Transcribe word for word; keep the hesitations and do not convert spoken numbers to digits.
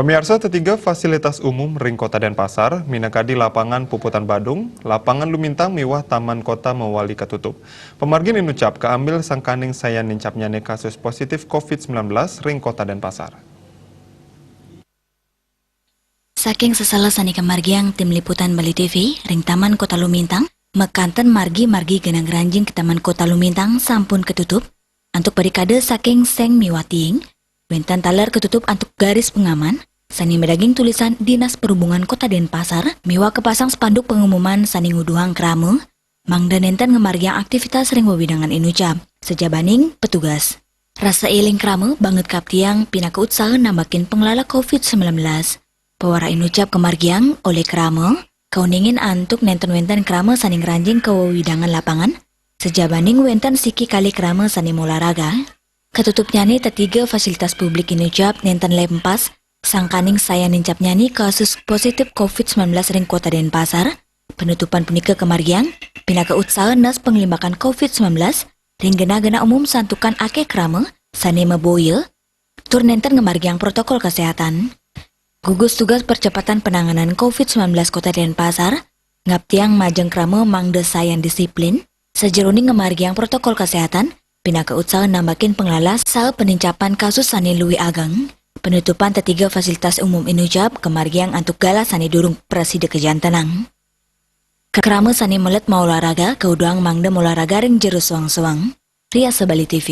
Pemirsa, tetiga fasilitas umum ring Kota Denpasar, minakadi Lapangan Puputan Badung, Lapangan Lumintang miwah Taman Kota mawali katutup. Pamargin inucap kaambil sangkaning sayan nincapnyane kasus positif covid sembilan belas ring Kota Denpasar. Saking sesala sane kamargiang tim liputan Bali T V ring Taman Kota Lumintang, makanten margi-margi genah ngranjing ka Taman Kota Lumintang sampun katutup antuk parikada saking seng miwah tiing, wenten taler katutup antuk garis pengaman sane madaging tulisan Dinas Perhubungan Kota Denpasar miwah kapasang spanduk pangumuman sane nguduhang krama mangda nenten ngamargiang aktivitas ring wewidangan inucap, sajabaning petugas. Rasa eling krama banget kaptiang pinaka utsaha nambakin panglala covid sembilan belas. Pawarah inucap kamargiang olih krama kauningin antuk nenten wenten krama sane ngranjing ka wewidangan lapangan, sajabaning wenten siki kalih krama sane molahraga. Katutupnyane tetiga fasilitas publik inucap nenten lempas sangkaning sayan nincapnyane kasus positif covid sembilan belas ring Kota Denpasar. Penutupan punika kamargiang pinaka utsaha nas panglimbakan covid sembilan belas ring genah-genah umum santukan akeh krama sane maboya tur nenten ngamargiang protokol kesehatan. Gugus Tugas Percepatan Penanganan covid sembilan belas Kota Denpasar ngaptiang majeng krama mangda sayan disiplin sajeroning ngamargiang protokol kesehatan pinaka utsaha nambakin panglala saha panincapan kasus sane luwih ageng. Penutupan tetiga fasilitas umum inucap kamargiang antuk galah sane durung prasida kajantenang. Krama sane melet maolahraga kauduhang mangda molahraga ring jero soang-soang. Riasa Bali T V.